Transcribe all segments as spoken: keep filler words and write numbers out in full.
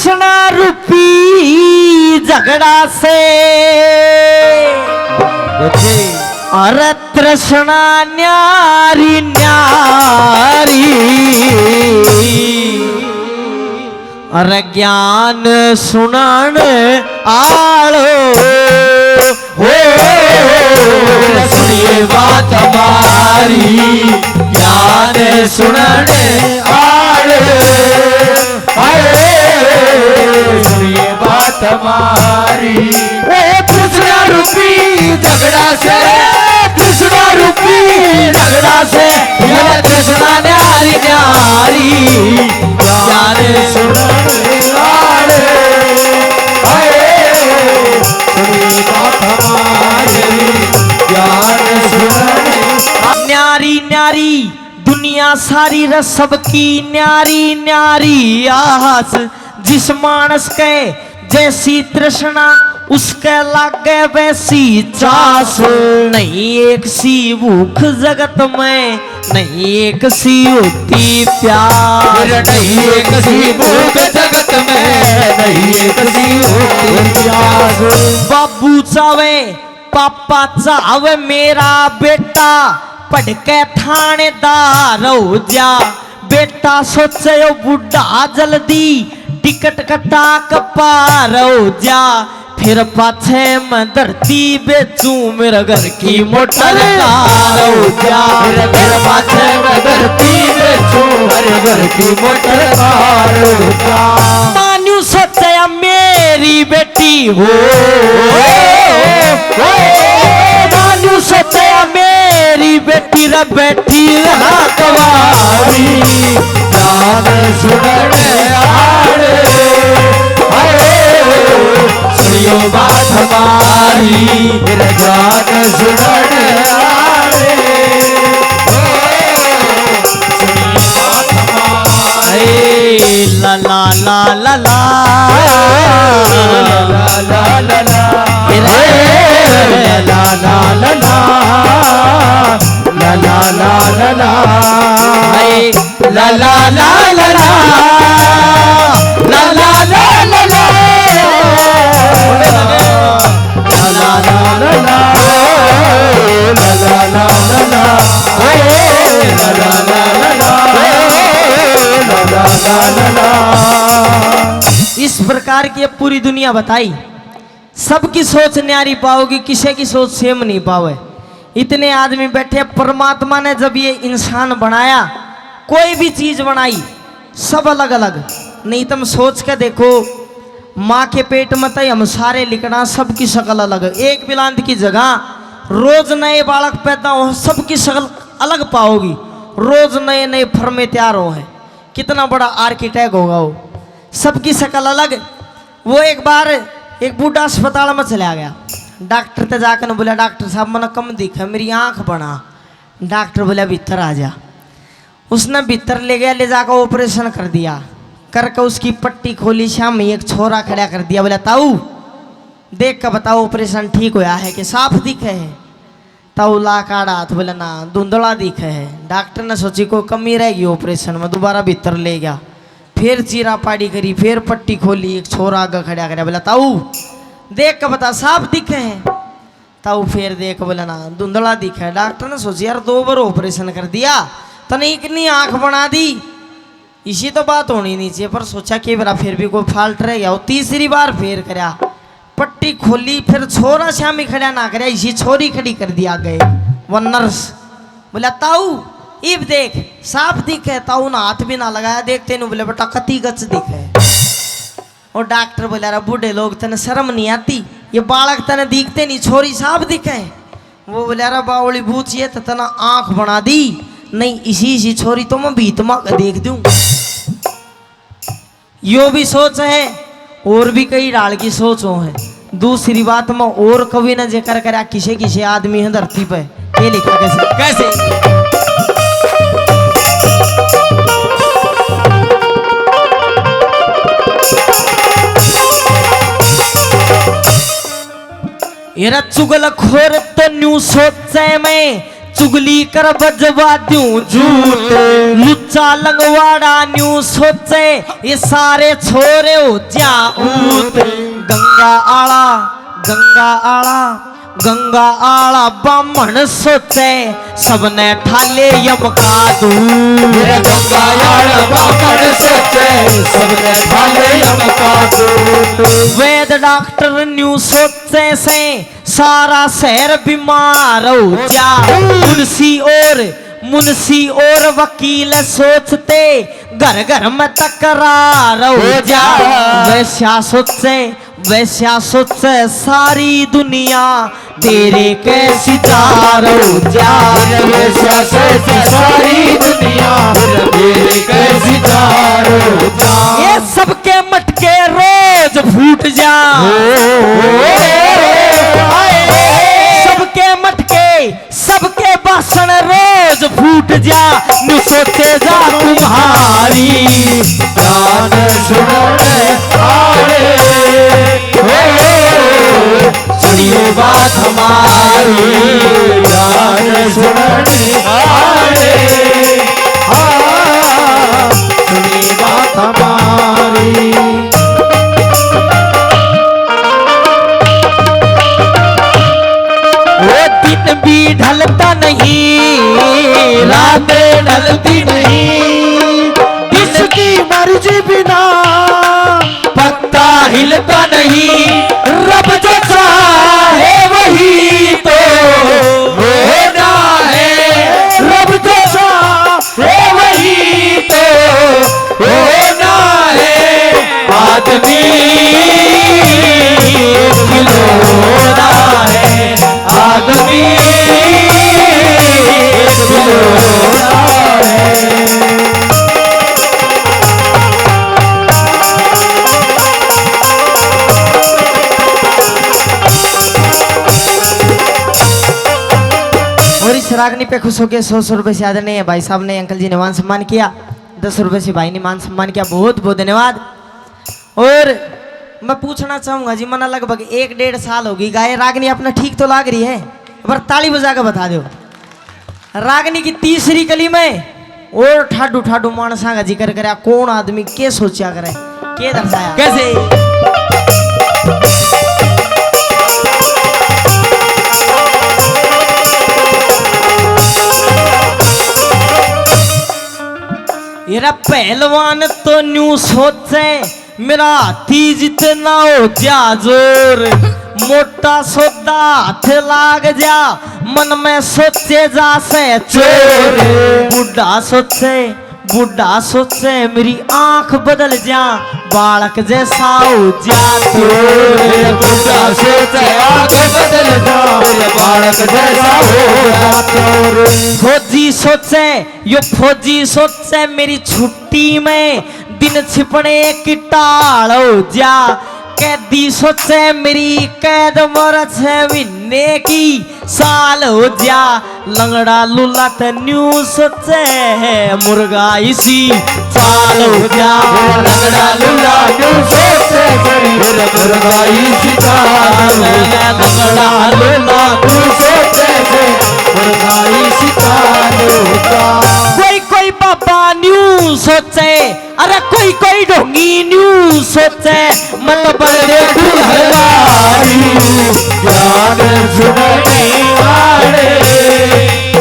तृष्णा रूपी झगड़ा से। अरे तृष्णा न्यारी न्यारी, अरे ज्ञान सुनण आलो। हो, सुनिए बात हमारी, ज्ञान सुनण आलो। हाय, सुनिए बात हमारी। ए तृष्णा रूपी झगड़ा से, तृष्णा रूपी झगड़ा से, ये तृष्णा न्यारी न्यारी, ज्ञान सुनने वाले। हाय, सुनिए बात हमारी, ज्ञान सुनने। न्यारी न्यारी दुनिया सारी रे सबकी न्यारी न्यारी आस, जिस मानस के जैसी तृष्णा उसके लागे वैसी चास। नहीं एक सी भूख जगत में, नहीं एक सी होती प्यास। नहीं एक सी भूख जगत में, नहीं एक सी होती प्यास। बाबू चावे पापा चावे मेरा बेटा पढ़ के थानेदार हो जा। बेटा सोचे ओ बूढ़ा जल्दी टिकट कटा के पार हो जा। फिर पाछे मैं धरती बेचूं, मेरे घर की मोटर कार हो जा। फिर, फिर पाछे मैं धरती बेचूं, मेरे घर की मोटर कार हो जा। मान्यू सोचे मेरी बेटी हो, मान्यू सोचे मेरी बेटी रे बैठी रहा कवारी। ज्ञान सुनने आले, हाय, सुनियो बात हमारी, मेरे ज्ञान सुनने आले। हाय, ला ला ला ला ला। ला ला ला ला। ए रे। ला ला ला ला। ला ला ला ला ला। हाय। ला ला ला ला ला। ला ला ला ला ला। ला ला ला ला ला। ला ला ला ला ला। ओए, ला ला ला ला ला। ला ला ला ला ला। इस प्रकार की अब पूरी दुनिया बताई, सबकी सोच न्यारी पाओगी, किसी की सोच सेम नहीं पावे। इतने आदमी बैठे, परमात्मा ने जब ये इंसान बनाया, कोई भी चीज बनाई, सब अलग अलग। नहीं, तुम सोच के देखो, माँ के पेट में तो हम सारे लिकड़ा, सबकी शक्ल अलग। एक बिलांद की जगह रोज नए बालक पैदा हो, सबकी शक्ल अलग पाओगी। रोज नए नए फर्मे तैयार हो हैं। कितना बड़ा आर्किटेक्ट होगा वो, सबकी शक्ल अलग। वो एक बार एक बूढ़ा अस्पताल में चला गया, डॉक्टर ते जाकर बोला, "डॉक्टर साहब, मने कम दिखे, मेरी आंख बना।" डॉक्टर बोला, "भीतर आ जा।" उसने भीतर ले गया, ले जाकर ऑपरेशन कर दिया। करके उसकी पट्टी खोली, सामने एक छोरा खड़ा कर दिया, बोला, "ताऊ, देख के बताओ, ऑपरेशन ठीक होया है कि साफ दिखे है?" ताऊ ला काड़ा हाथ, बोला, "ना, धुंधला दिखे है।" डॉक्टर ने सोची, कोई कमी रह गई ऑपरेशन में, दोबारा भीतर ले गया। फिर चीरा पाड़ी करी, फिर पट्टी खोली, एक छोरा आगे खड़ा करया, बोला, "ताऊ, देख के बता, साफ दिखे है?" ताऊ फिर देख, बोला, "ना, धुंधला दिखे है।" डॉक्टर ने सोची, "यार, दो बार ऑपरेशन कर दिया, तने इतनी आंख बना दी, इसी तो बात होनी नहीं चाहिए, पर सोचा के बेरा फिर भी कोई फाल्ट रह गया हो।" तीसरी बार फिर करया, पट्टी खोली, फिर छोरा श्यामी खड़ा ना करया, इसी छोरी खड़ी कर दिया आगे, वो नर्स। बोला, "ताऊ, इब देख, साफ दिखे।" ताऊ ने हाथ भी ना लगाया, देखते नहीं, बोले, "बेटा, कती गच दिखे।" और डॉक्टर बोला, "रे बूढ़े लोग, तने शर्म नहीं आती? ये बालक तने दिखते नहीं, छोरी साफ दिखे।" वो बोला, "रे बावली बूच, ये तो तने आंख बना दी, नहीं इसी, इसी छोरी तो मैं भीत मा के देख दूं।" यो भी सोच है, और भी कई ढाल की सोच हो है। दूसरी बात में और कवि ने जिक्र करा, किसे किसे आदमी है धरती पे, ये लिखा कैसे, कैसे? ये रे चुगलखोर तो न्यू सोचे मैं, चुगली कर बजवा दूं झूठ। लुच्चा लंगवाड़ा न्यू सोचे, ये सारे छोरे हो जा ऊत। गंगा आला, गंगा आला, गंगा आला बामण सोचे, सबने ठाले यम का दूत। मेरे गंगा आला बामण सोचे, सबने ठाले यम का दूत। वैद डॉक्टर न्यू सोचे से, सारा शहर बीमार हो जा। मुंशी और, मुंशी और वकील सोचते, घर घर में तकरार हो जा। वैस्या सोचे, वैस्या सोचे सारी दुनिया, तेरे कैसी जार हो जा। वैस्या सोचे सारी दुनिया, तेरे कैसी जार हो जा। ये सबके मटके रोज फूट जा। सबके मटके, सबके बासण रोज फूट जा। न्यू सोचे जा तुम्हारी जान सुनने आले, हो, सुनिए बात हमारी जान सुनने आले। हाँ, सुनिए बात हमारी। वो दिन भी ढलता नहीं, रातें ढलती नहीं, इसकी मर्जी बिना पत्ता हिलता नहीं। रब जो चाहे वही तो होना है, रब जो चाहे वही तो होना है। आदमी एक होना है, आदमी एक होना है। और इस रागनी पे खुश होकर सौ सौ रुपए से आदरणीय भाई साहब ने, अंकल जी ने मान सम्मान किया। दस रुपए से भाई ने मान सम्मान किया। बहुत बहुत धन्यवाद। और मैं पूछना चाहूंगा जी, मना लगभग एक डेढ़ साल होगी गाए, रागनी अपना ठीक तो लाग रही है, पर ताली बजा के बता दो। रागनी की तीसरी कली में और ठाडू ठाडू माणसां का जिक्र करया, कौन आदमी के सोचा करे, के दर्शाया, कैसे? ये रा पहलवान तो न्यू सोचे, मेरा हाथी जितना हो जा जोर, मोटा सौदा हाथ लाग जा, मन में सोचे जा से चोर। बूढ़ा सोचे, बूढ़ा सोचे, मेरी आंख बदल जा, बालक जैसा हो जा तू। बूढ़ा सोचे, आंख बदल जा, बालक जैसा हो जा तू। फौजी सोचे, यो फौजी सोचे, मेरी छुट्टी में दिन छिपने की टाल हो जा। कैदी सोचे, मेरी कैद मोर छह महीने की साल हो जा। लंगड़ा लूला ते न्यू सोचे है, मुर्गा इसी चाल हो जा। लंगड़ा लूला न्यू सोचे है, मुर्गा इसी चाल हो जा। लंगड़ा लूला न्यू सोचे है, मुर्गा इसी चाल हो जा। कोई कोई बाबा न्यू सोचे, अरे कोई कोई ढोंगी न्यू सोचे, मत बंदे दुल्हनारी। ज्ञान सुनने वाले,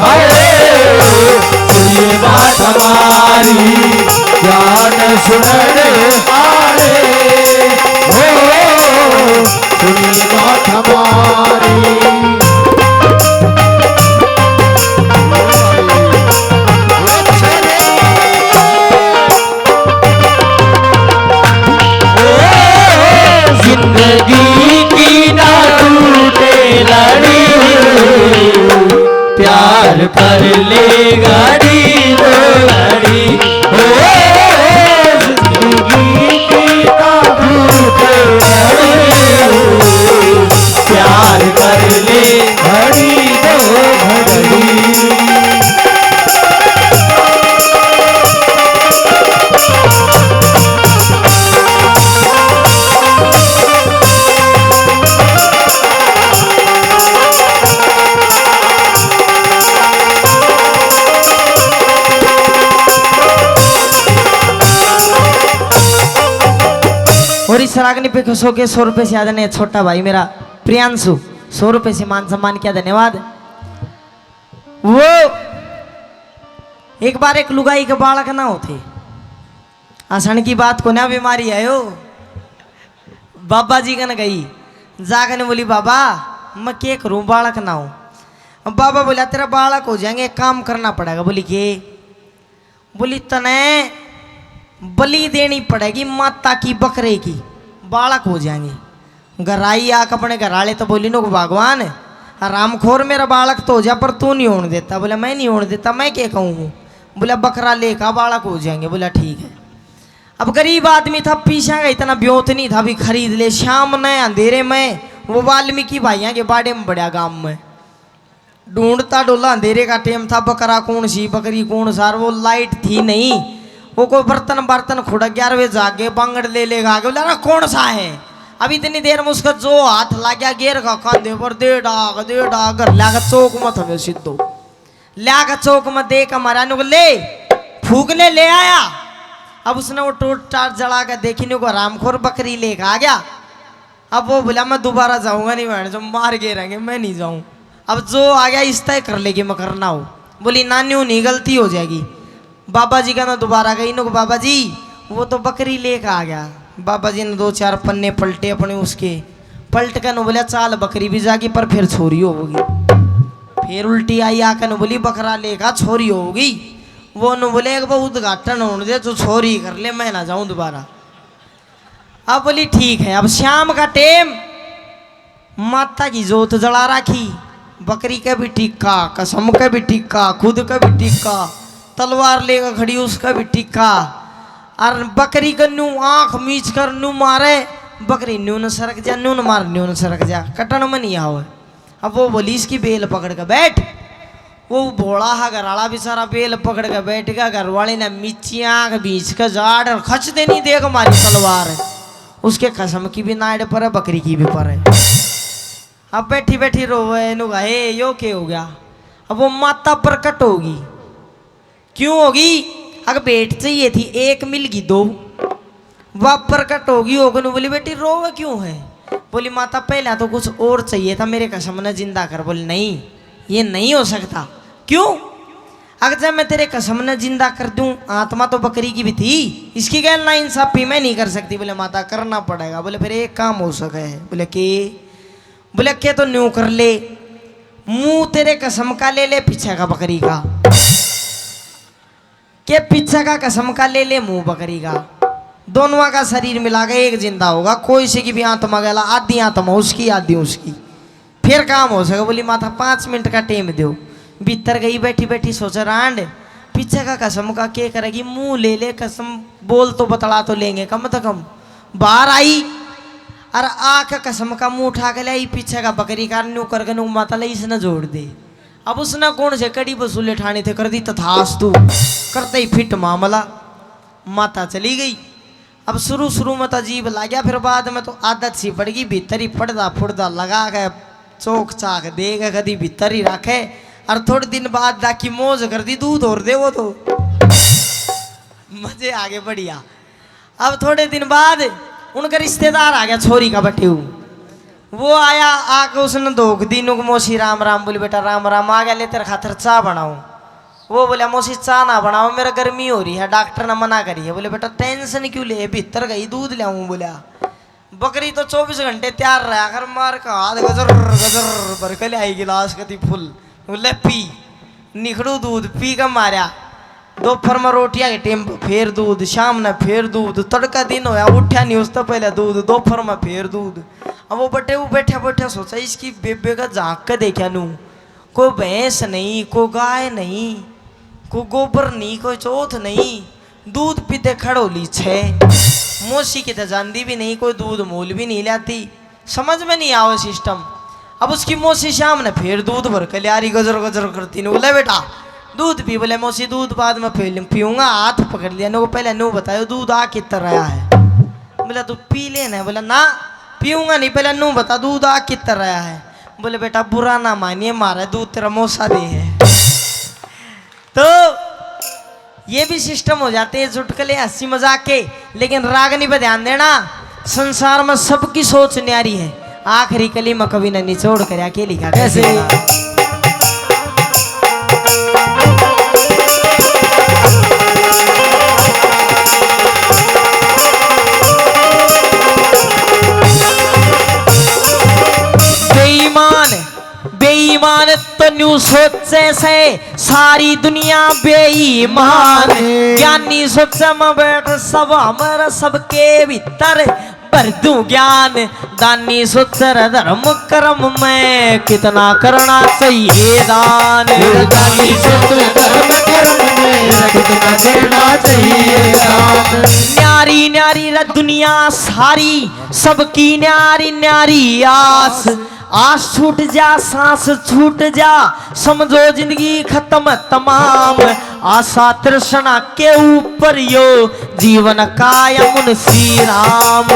अरे सुनिए बात हमारी। ज्ञान सुनने वाले, ओ सुनिए बात हमारी। जिंदगी की ना टूटे लड़ी, प्यार कर ले घड़ी दो घड़ी। ओ, जिंदगी की ना टूटे लड़ी, प्यार कर ले घड़ी दो घड़ी। इस रागनी पे खुश होके सौ रुपए से आदरणीय छोटा भाई मेरा प्रियांशु, सौ रुपए से मान सम्मान किया, धन्यवाद। वो एक बार एक लुगाई के बालक ना होते, हंसण की बात को ना, बीमारी आयो, बाबा जी कन गई, जाकर ने बोली, "बाबा, मैं के करूं, बालक ना हो।" अब बाबा बोला, "तेरा बालक हो जाएंगे, एक काम करना पड़ेगा।" बोली, "के?" बोली, "तने बलि देनी पड़ेगी माता की बकरे की, बालक हो जाएंगे।" घर आई आके अपने घर आले तो बोली, "नो भगवान, हरामखोर मेरा बालक तो हो जा, पर तू नहीं होने देता।" बोला, "मैं नहीं होने देता, मैं क्या कहूँ हूँ?" बोला, "बकरा लेका बालक हो जाएंगे।" बोला, "ठीक है।" अब गरीब आदमी था, पीसा का इतना ब्योत नहीं था भी खरीद ले। शाम ने अंधेरे में वो वाल्मीकि भाइयां के बाड़े में बड़ा गांव में ढूंढता डोला, अंधेरे का टेम था, बकरा कौन सी, बकरी कौन सा, और वो लाइट थी नहीं, वो कोई बर्तन बर्तन खुड़ ग्यारह बजे जाके बांगड़ ले लेगा आगे, बोला, "अरे कौन सा है?" अब इतनी देर में उसका जो हाथ लग गया गेर का कांधे पर, दे डाक, दे डाक, घर ल्याके चौक में थमे सिद्धो, ल्याके चौक में दे के मारा, नुक ले फूक ले, ले आया। अब उसने वो टोट टाट जला के देखी, नुक हरामखोर बकरी लेके आ गया। अब वो बोला, "मैं दोबारा जाऊंगा नहीं, बहन जो मार के रहेंगे, मैं नहीं जाऊं।" अब जो आ गया इस तय कर लेगी, मैं करना हो। बोली, "ना, न्यू नहीं, गलती हो जाएगी।" बाबा जी का ना दोबारा गई, नुक, "बाबा जी, वो तो बकरी लेके आ गया।" बाबा जी ने दो चार पन्ने पलटे अपने उसके, पलट के नु बोला, "चाल, बकरी भी जागी, पर फिर छोरी होगी।" फिर उल्टी आई आके नु बोली, "बकरा लेका छोरी होगी।" वो नु बोले, "एक बार उद्घाटन होने दे, तू छोरी कर ले, मैं ना जाऊं दोबारा।" अब बोली, "ठीक है।" अब शाम का टेम माता की जोत जला राखी, बकरी के भी टिक्का, कसम के भी टिक्का, खुद के भी टिक्का, तलवार लेकर खड़ी उसका भी टिक्का। और बकरी के न्यू आंख मीच कर न्यू मारे, बकरी न्यू न सरक जा, न्यू न मार, न्यू न सरक जा, कटन में नहीं आवे। अब वो बोली, "इसकी बेल पकड़ के बैठ।" वो भोला हा घर आला बेचारा बेल पकड़ के बैठ गया, घर वाले ने मीची आंख भींच के जाड़ और खच देनी देख मारी तलवार। उसके खसम की भी नाड़ पर है, बकरी की भी पर है। अब बैठी बैठी रोवे, नु कहे, "यो के हो गया?" अब वो माता प्रकट होगी। क्यों होगी? अगर भेंट चाहिए थी, एक मिल गई दो। वा प्रकट होगी, होगी नु बोली, "बेटी, रोवे क्यों है?" बोली, "माता, पहला तो कुछ और चाहिए था, मेरे कसम ने जिंदा कर।" बोली, "नहीं, ये नहीं हो सकता।" "क्यों?" "अगर जब मैं तेरे कसम ने जिंदा कर दूं, आत्मा तो बकरी की भी थी, इसकी गैर ना इंसाफी मैं नहीं कर सकती।" बोले, "माता, करना पड़ेगा।" बोले, "फिर एक काम हो सके।" बोले, "के?" बोले, "के तो न्यू कर ले, मुंह तेरे कसम का ले ले, पीछे का बकरी का।" के पीछे का कसम का ले ले, मुंह बकरी का, दोनों का शरीर मिला के एक जिंदा होगा। कोई सी की भी आत्मा गैला, आधी आत्मा उसकी, आधी उसकी, फिर काम हो सके। बोली, "माता, पाँच मिनट का टेम दो।" भीतर गई, बैठी बैठी सोचे, "रांड, पीछे का कसम का के करेगी? मुंह ले ले, कसम बोल तो बतला तो लेंगे कम से कम।" बाहर आई और आके कसम का मुंह उठा के ले आई, पीछे का बकरी का, न्यू करके न्यू माता ले इसने जोड़ दे। अब उसने कौन से कड़ी वसूले ठाने थे, कर दी तथास्तु, करते ही फिट मामला। माता चली गई। अब शुरू शुरू में तो अजीब लाग्या, फिर बाद में तो आदत सी पड़ गई, भीतर ही पड़दा फुड़दा लगा के चौक चाक दे के कदी भीतर ही रखे। और थोड़े दिन बाद दाकी मौज कर दी, दूध और दे वो तो। मजे आगे बढ़िया। अब थोड़े दिन बाद उनका रिश्तेदार आ गया, छोरी का बटेऊ। वो आया, आके उसने धोख दी, नुक, "मौसी राम राम।" बोली, "बेटा राम राम।" "आ गया, ले तेरे खातर चाय बनाऊं।" वो बोला, "मौसी, चाय ना बनाओ, मेरा गर्मी हो रही है, डॉक्टर ने मना करी है।" बोले, "बेटा टेंशन क्यों ले, भीतर गई दूध ले आऊं।" बोला, बकरी तो चौबीस घंटे तैयार रहा कर, मार का हाथ गजर गजर भर के ले आई गिलास कती फुल। बोले, "पी।" निखड़ू दूध पी के मारया। दोपहर में रोटियां के टेम पे फेर दूध, शाम ने फेर दूध, तड़का दिन होया उठ्या नहीं उससे पहले दूध, दोपहर में फेर दूध। अब वो बटे वो बैठा बैठा सोचा, "इसकी बेबे का झांक के देखा नू, कोई भैंस नहीं, कोई गाय नहीं, कोई गोबर नहीं, कोई चौथ नहीं, दूध पीते खड़ोली छे, मौसी की तो जानती भी नहीं, कोई दूध मोल भी नहीं लाती।" समझ में नहीं आवे सिस्टम। अब उसकी मौसी शाम ने फिर दूध भर के ल्या रही, गजर गजर करती ने, बोले, "बेटा दूध पी।" बोले, "मौसी दूध बाद में पी लूं, पीऊंगा।" हाथ पकड़ लिया, "नो पहले नू बतायो दूध आ कितर आया है?" बोला, "तू पी लेना।" बोला, "ना पीऊंगा नहीं, पहले नू बता दूध आ कितर आया है?" बोले, "बेटा बुरा ना मानिए, मारा दूध तेरा मौसा दे है।" तो ये भी सिस्टम हो जाते हैं चुटकुले हंसी मजाक के, लेकिन रागनी पे ध्यान देना। संसार में सबकी सोच न्यारी है। आखिरी कली में कवि ने निचोड़ कर आके लिखा, कैसे? बेईमान, बेईमान तो न्यू सोचे से सारी दुनिया बेईमान। ज्ञानी सोचे में बैठ सभा में, सबके भीतर भर दूं ज्ञान। दानी सोचे रे धर्म कर्म में कितना करना चाहिए दान। दानी सोचे धर्म कर्म में कितना करना चाहिए दान। न्यारी न्यारी रे दुनिया सारी, सबकी न्यारी न्यारी आस। आस छूट जा, सांस छूट जा, समझो जिंदगी खत्म तमाम। आशा तृष्णा के ऊपर यो जीवन काया मुंशी राम।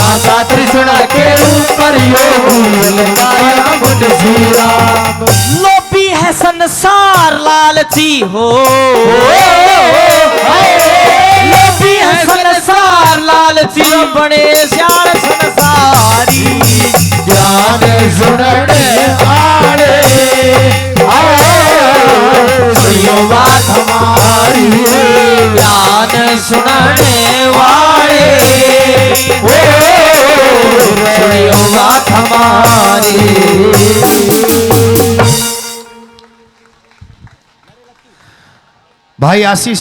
आशा तृष्णा के ऊपर यो जीवन काया मुंशी राम। लोभी है संसार लालची हो, लोभी है संसार लालची, बने स्याण संसारी। ज्ञान सुनने वाले, आओ, सुनियो बात हमारी। ज्ञान सुनने वाले, ओ, सुनियो बात हमारी। भाई आशीष